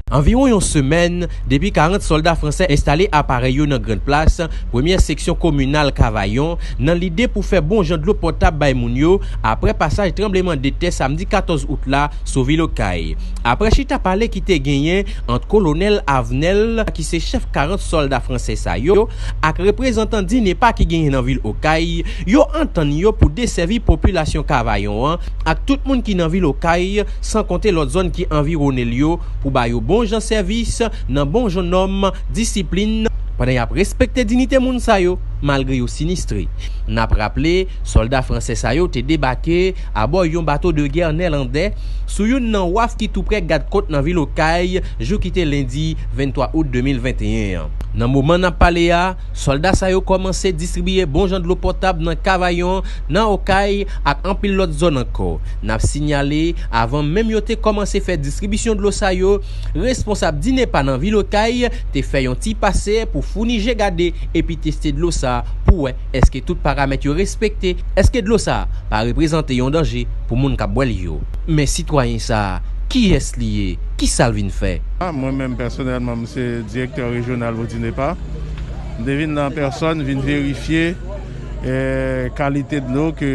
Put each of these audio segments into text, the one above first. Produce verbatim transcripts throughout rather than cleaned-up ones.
Anviwon yon semèn depi karant sòlda fransè enstale aparèy yo nan Grand Plas, premyè seksyon kominal Kavayon, nan lide pou fè bon jan dlo potab bay moun yo, apre pasaj tranblemanntè samdi katòz out la sou vil Okay. Apre chita pale ki te genyen ant Kolonèl Avnèl, ki se chèf karant sòlda fransè sa yo, ak reprezantan DINEPA ki genyen nan vil Okay, yo antann yo pou desèvi popilasyon Kavayon an ak tout moun ki nan vil Okay, san konte lòt zòn ki anviwone l yo, pou ba yo bon jan sèvis, nan bon jan nòm, disiplin, pandan y ap respekte diyite moun sa yo, malgre yo sinistre. N ap raple, sòlda fransè sa yo te debake abò yon bato de gè nèlandè sou youn nan waf ki tou prè gad kot nan vil Okay, jou ki te lendi venntwa out de mil venteyen an. Nan moman n ap pale a, sòlda sa yo kòmanse distribiye bon jan dlo potab nan Kavayon, nan Okay ak anpil lòt zòn ankò. N ap sinyale, avan menm yo te kòmanse fè distribisyon dlo sa yo, responsab DINEPA nan vil Okay te fè yon ti pase pou founi je gade epi teste dlo sa pou wè èske tout paramèt yo respekte, èske dlo sa pa reprezante yon danje pou moun k ap bwè l yo. Men sitwayen sa a, kiyès li ye? Kisa l vin fè? Ah, mwen menm pèsonèlman, m se direktè rejyonal pou DINEPA. M te vin la an pèsòn, vin verifye, eh, kalite dlo ke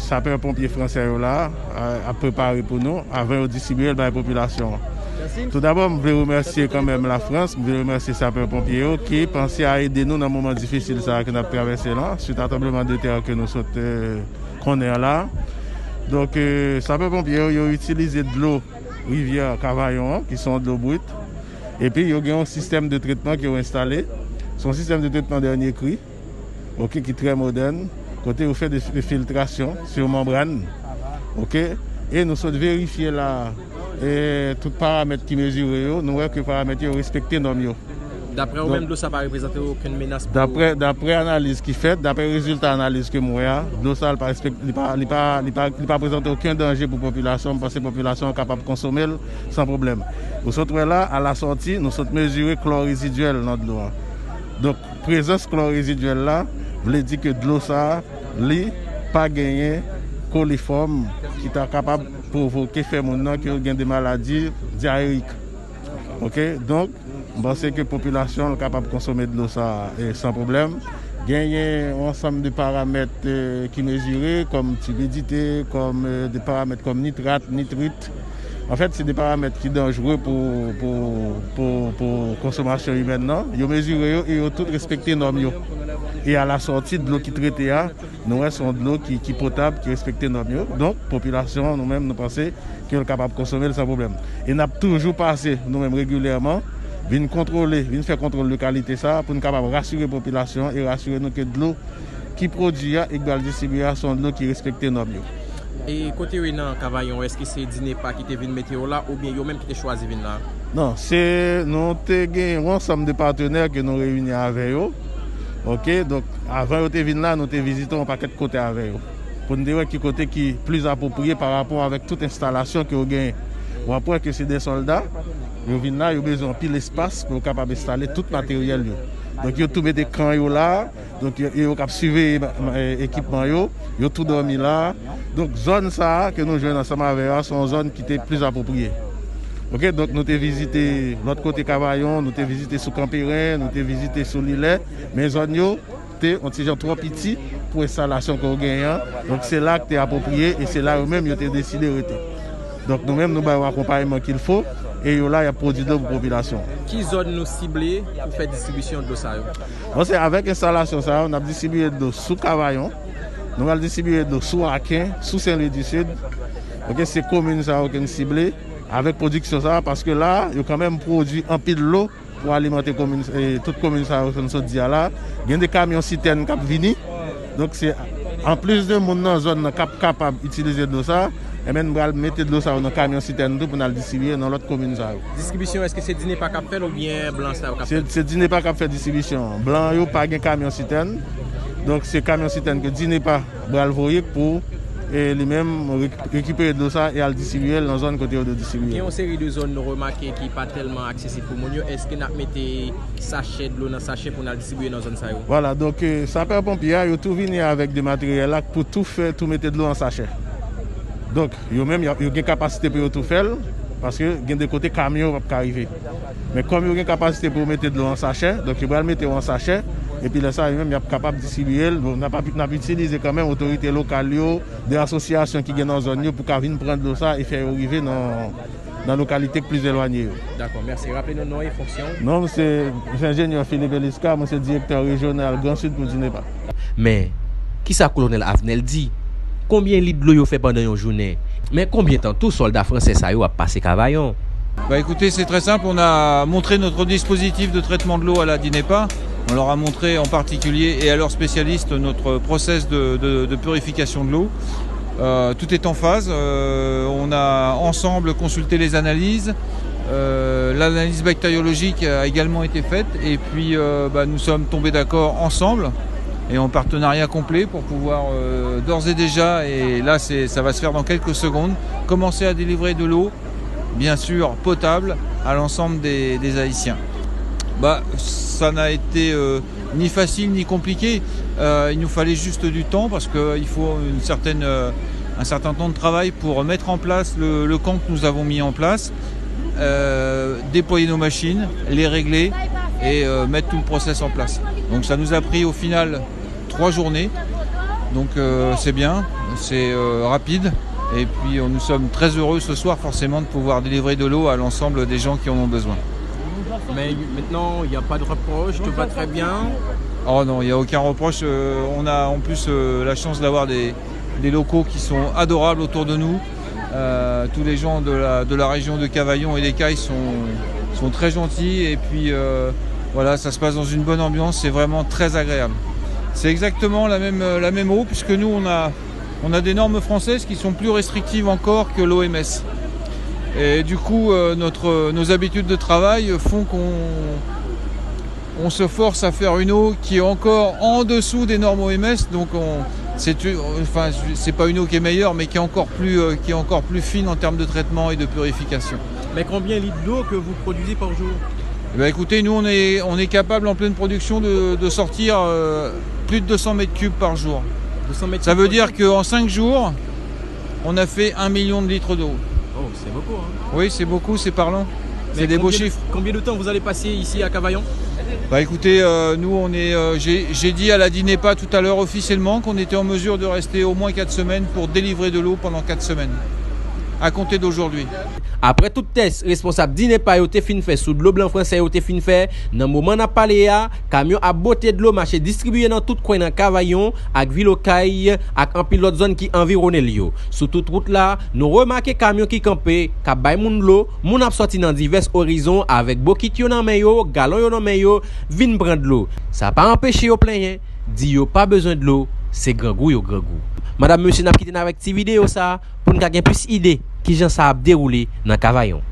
sapè ponpye fransè yo la, a, ap prepare pou nou, avan yo distribiye l bay popilasyon an. Toudabò, m vle remèsye kanmenm Lafrans, m vle remèsye sapè ponpye yo ki panse a ede nou nan moman difisil sa a ke n ap travèse la, swit a tranblemanntè ke nou sot, eh, konnen an la. Donk, eh, sapè ponpye yo, yo itilize dlo rivyè Kavayon an, ki se yon dlo brit. Epi, yo gen yon sistèm de tretman ke yo enstale. Se yon sistèm de tretman dènye kri, ok, ki trè modèn, kote yo fè de, de filtrasyon sou membrann, ok. E nou sot verifye la, e tout paramèt ki mezire yo, nou wè ke paramèt yo respekte nòm yo. Daprè ou menm, dlo sa pa reprezante okenn menas pou... Daprè, daprè analiz ki fèt, daprè rezilta analiz ke m wè a, dlo sa, li pa respekte, li pa, li pa, li pa, li pa prezante okenn danje pou popilasyon. M panse popilasyon an kapab konsome l san pwoblèm. Ou sot wè la, a la sòti, nou sot mezire klò rezidyèl nan dlo a. Donk, prezans klò rezidyèl la vle di ke dlo sa a, li pa genyen kolifòm ki ta kapab pwovoke, fè moun nan ke gen de maladi dyareyik. Ok, donk, m panse ke popilasyon an kapab konsome dlo sa a, e, san pwoblèm. Genyen yon ansanm de paramèt, e, ki mezire, kòm tibidite, kòm, e, de paramèt kòm nitrat, nitrit. Anfèt, se de paramèt ki danjere pou, pou, pou, pou konsomasyon imèn nan. Yo mezire yo e yo tout respekte nòm yo. E a la sòti, dlo ki trete a, nou wè se yon dlo ki, ki potab, ki respekte nòm yo. Donk, popilasyon an, nou menm, nou panse ke l kapab konsome l san pwoblèm. E n ap toujou pase, nou menm, regilyèman, vin kontwole, vin fè kontwòl de kalite sa a, pou n kapab rasire popilasyon an e rasire nou ke dlo ki pwodui a e k pral distribiye a se yon dlo ki respekte nòm yo. E kote yo ye nan Kavayon, èske se DINEPA ki te vin mete yo la oubyen yo menm ki te chwazi vin la? Non, se, nou te gen yon ansanm de patenè ke nou reyini avè yo. Ok, donk, avan yo te vin la, nou te vizite yon pakèt kote avè yo, pou n te wè ki kote ki plis apwopriye pa rapò avèk tout enstalasyon ke yo genyen. W ap wè ke se de sòlda, yo vin la, yo bezwen anpil espas pou yo kapab enstale tout materyèl yo. Donk, yo tou mete kan yo la, donk, yo, yo k ap siveye, e, ekipman yo, yo tou dòmi la. Donk, zòn sa a ke nou jwenn ansanm avè yo a, se yon zòn ki te plis apwopriye. Ok, donk, nou te vizite lòt kote Kavayon, nou te vizite sou Kanperen, nou te vizite sou Lilè, men zòn yo te yon ti jan twò piti pou enstalasyon ke yo genyen an. Donk, se la ki te apwopriye e se la yo menm yo te deside rete. Donk, nou menm, nou ba yo akonpayman qu'il faut e yo la, y ap pwodui dlo pou popilasyon an. Ki zòn nou sible pou fè distribisyon dlo sa yo? Bon, se avèk enstalasyon sa yo, n ap distribiye dlo sou Kavayon, nou pral distribiye dlo sou Aken, sou Sen Lwi di Sid. Ok, se komin sa yo ke n sible avèk pwodiksyon sa a, paske la, yo kanmenm pwodui anpil dlo pou alimante komin, e, tout komin sa yo ke n sot di a la. Gen de kamyon sitèn k ap vini. Donk, se anplis de moun nan zòn nan k ap kapab itilize dlo sa a, enben, n pral mete dlo sa yo nan kamyon sitèn tou pou n al distribiye nan lòt komin sa yo. Distribisyon, èske se DINEPA k ap fè l oubyen blan sa yo k ap fè l? Se, se DINEPA k ap fè distribisyon. Blan yo pa gen kamyon sitèn. Donk, se kamyon sitèn ke DINEPA pral voye pou, e, li menm rek-, rekipere dlo sa e al distribiye l nan zòn kote yo dwe distribiye. Gen yon seri de zòn nou remake ki pa tèlman aksesib pou moun yo. Èske n ap mete sachè dlo nan sachè pou n al distribiye nan zòn sa yo? Vwala, donk, e, sapè ponpye a, yo tou vini avèk de materyèl la pou tou fè, tou mete dlo an sachè. Donk, yo menm, y ap, yo gen kapasite pou yo tou fè l. Paske gen de kote kamyon yo p ap ka rive. Men kòm yo gen kapasite pou yo mete dlo an sachè, donk yo pral mete yo an sachè, epi lè sa yo menm y ap kapab distribiye l. Bon, n ap, n ap itilize kanmenm otorite lokal yo, de asosyasyon ki gen nan zòn yo pou ka vin pran dlo sa e fè yo rive nan, nan lokalite k plis elwanye yo. Dakò, mèsi. Raple nou non e fonksyon. Non, m se, m se enjenyè Philippe Eliscar, mwen se direktè rejyonal Gran Sid pou DINEPA. Men, kisa Kolonèl Avenel di? Konbyen lit dlo yo fè pandan yon jounen? Men konbyen tan tou sòlda fransè sa yo ap pase Kavayon? Bah écoutez, c'est très simple. On a montré notre dispositif de traitement de l'eau à la DINEPA. On leur a montré en particulier et à leurs spécialistes notre process de, de- de purification de l'eau. Euh, tout est en phase. Euh, on a ensemble consulté les analyses. Euh, l'analyse bactériologique a également été faite et puis euh, bah, nous sommes tombés d'accord ensemble et en partenariat complet pour pouvoir euh, d'ores et déjà, et là c'est, ça va se faire dans quelques secondes, commencer à délivrer de l'eau, bien sûr potable, à l'ensemble des, des Haïtiens. Bah, ça n'a été euh, ni facile ni compliqué. Euh, il nous fallait juste du temps parce qu'il faut une certaine, euh, un certain temps de travail pour mettre en place le, le camp que nous avons mis en place, euh, déployer nos machines, les régler et euh, mettre tout le process en place. Donc ça nous a pris au final trois journées. Donc euh, c'est bien, c'est euh, rapide. Et puis euh, nous sommes très heureux ce soir forcément de pouvoir délivrer de l'eau à l'ensemble des gens qui en ont besoin. Mais maintenant, il n'y a pas de reproche, tout va très bien. Oh non, il n'y a aucun reproche. Euh, on a en plus euh, la chance d'avoir des, des locaux qui sont adorables autour de nous. Euh, tous les gens de la, de la région de Cavaillon et des Cayes sont, sont très gentils. Et puis euh, voilà, ça se passe dans une bonne ambiance. C'est vraiment très agréable. C'est exactement la même, euh, la même eau, puisque nous, on a, on a des normes françaises qui sont plus restrictives encore que l'O M S. Et du coup, euh, notre, nos habitudes de travail font qu'on on se force à faire une eau qui est encore en dessous des normes O M S. Donc, on, c'est, une- enfin, c'est pas une eau qui est meilleure, mais qui est encore plus, euh, qui est encore plus fine en termes de traitement et de purification. Mais combien de litres d'eau que vous produisez par jour? Eh ben, écoutez, nous, on est, on est capable en pleine production de, de sortir euh, plus de deux cents mètres cubes par jour. Deux cents mètres cubes par jour. Ça veut dire qu'en cinq jours, on a fait un million de litres d'eau. Oh, c'est beaucoup, hein? Oui, c'est beaucoup, c'est parlant. C'est des beaux chiffres. Mais combien de, combien de temps vous allez passer ici à Cavaillon? Bah écoutez, euh, nous on est, euh, j'ai j'ai dit à la DINEPA tout à l'heure officiellement qu'on était en mesure de rester au moins quatre semaines pour délivrer de l'eau pendant quatre semaines, à compter d'aujourd'hui. Apre tout tès responsab DINEPA yo te fin fè sou dlo blan fransè yo te fin fè, nan moman n ap pale a, kamyon ap bote dlo mache distribiye nan tout kwen nan Kavayon ak vil Okay ak anpil lòt zòn ki anviwone l yo. Sou tout wout la, nou remake kamyon ki kanpe, k ap bay moun dlo, moun ap sòti nan divès orizon avèk bokit yo nan men yo, galon yo nan men yo, vin pran dlo. Sa pa anpeche yo plenyen, di yo pa bezwen dlo, se grangou yo grangou. Madanm, mesye, n ap kite n avèk ti videyo sa a pou n ka gen plis ide kijan sa ap dewoule nan Kavayon.